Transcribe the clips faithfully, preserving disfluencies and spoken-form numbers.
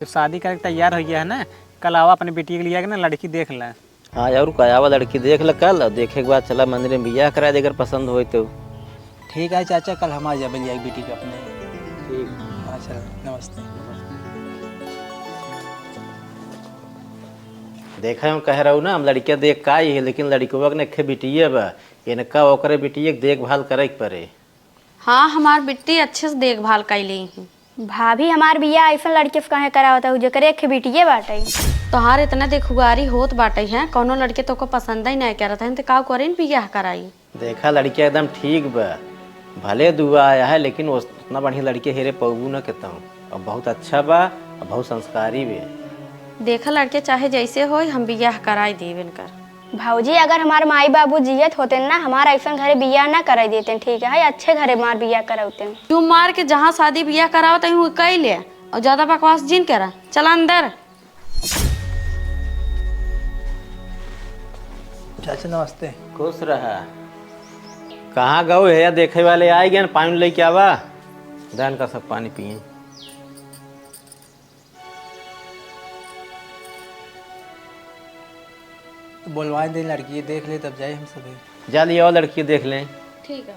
जब शादी करे के तैयार होइ गया है ना, कल आवा अपने बिटिया के लिया के ना लड़की देख ला। हाँ, और का, आवा लड़की देख ला कल, और देखे के बाद चला मंदिर में बियाह करा दे, अगर पसंद होई तो। ठीक है चाचा, कल हम आ जाबे लिया के बिटी के अपने। ठीक। हाँ, चल, नमस्ते। देखा, हम कह रहू ना, हम लड़किया देख का आई है, लेकिन लड़कवा के नखे बिटिया बा, इनका ओकरे बिटिया के देखभाल करे के पड़े। हाँ, हमार बिट्टी अच्छे से देखभाल कइली ही। भाभी, हमार बियाह ऐसन लड़के से काहे करावत हऊ, जेकरे एक बिटिये बाटे। तोहार इतना देखुगारी होत बाटे हैं, कौनो लड़के तोको पसंद ही नहीं करत हैं, तो का करेन बियाह कराई? देखा, लड़किया एकदम ठीक बा, भले दुआ आया है, लेकिन उतना बढ़िया लड़के हेरे पौबू न केतहूँ। अब बहुत अच्छा बा, अब बहुत संस्कारी बे। देखा, लड़के चाहे जैसे होई, हम बियाह कराई देब इनकर। भौजी, अगर हमार माई बाबू जियत होतेन ना, हमार ऐसन घरे बियाह ना कराई देतेन, ठीक है, अच्छे घरे हमार बियाह करौतेन। तू मार के जहाँ शादी बियाह करावत है, वहीं कई ले, और ज्यादा बकवास जिन करा। चला अंदर। चाचा, नमस्ते। खुश रहा। कहाँ गऊ है? देखे वाले आए गए, पानी लेके आवा। दान का सब पानी पिए। तो बोलवाए दे लड़की, देख ले, तब जाए हम सभी। जा लिया, लड़की देख लें। ठीक है।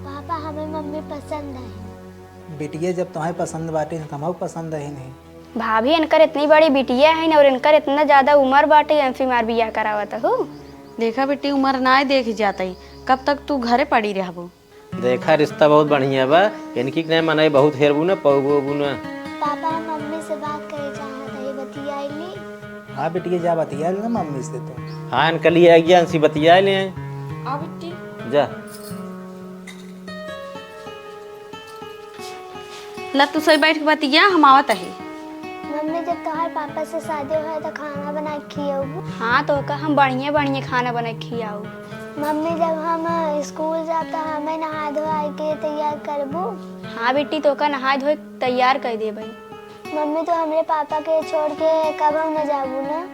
पापा, हमें मम्मी पसंद है। बिटिया, जब तुम्हें पसंद बाटी, तो हमहू पसंद है नहीं। भाभी, इनकर इतनी बड़ी बिटिया है और इनकर इतना ज्यादा उम्र बाटे, इनसे हमार बियाह करावत हऊ? देखा बेटी, उम्र ना देख जात ही, कब तक तू घरे पड़ी रहबू? देखा, रिश्ता बहुत बढ़िया बा, इनकी के नहीं मनाई, बहुत हेरबू ना, पौबू ना। पापा, हम मम्मी से बात करे चाहत हई, बतियाई ली? हाँ बिटिया, जा बतिया ले ना मम्मी से तू। हाँ, इनका लिए आ गया, इनसे बतिया ले। आ बिट्टी। जा। ला, तू सही बैठ के बतिया, हम आवत ही। मम्मी, जब तोहार पापा से शादी होए तो खाना बना के खियाऊ। हाँ, तो का हम बढ़िया बढ़िया खाना बना के खियाऊ। मम्मी, जब हम स्कूल जाता, हमें नहा धोआ के तैयार करबू? हाँ बिट्टी, तो का नहाए धोए तैयार कर देबे। मम्मी, तो हमरे पापा के छोड़ के कबहू न जाबू ना?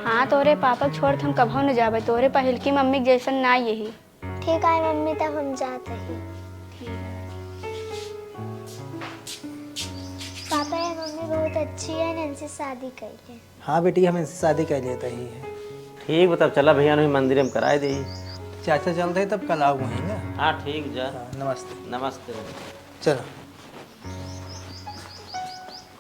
हाँ, तोरे पापा के छोड़ के हम कबहू न जाबे। तोरे पहिलकी मम्मी के जैसन ना यही। ठीक है मम्मी, तब हम जात ही। पापा, ये मम्मी बहुत अच्छी है, इनसे शादी कर ले। हाँ बेटी, हम इनसे शादी कर लेते ही है। ठीक बा, तब चला भैया, हमें मंदिर में कराए दे। चाचा चलते हैं, तब कल आओ वहीं ना। हाँ, ठीक जा। हाँ, नमस्ते। नमस्ते। चलो।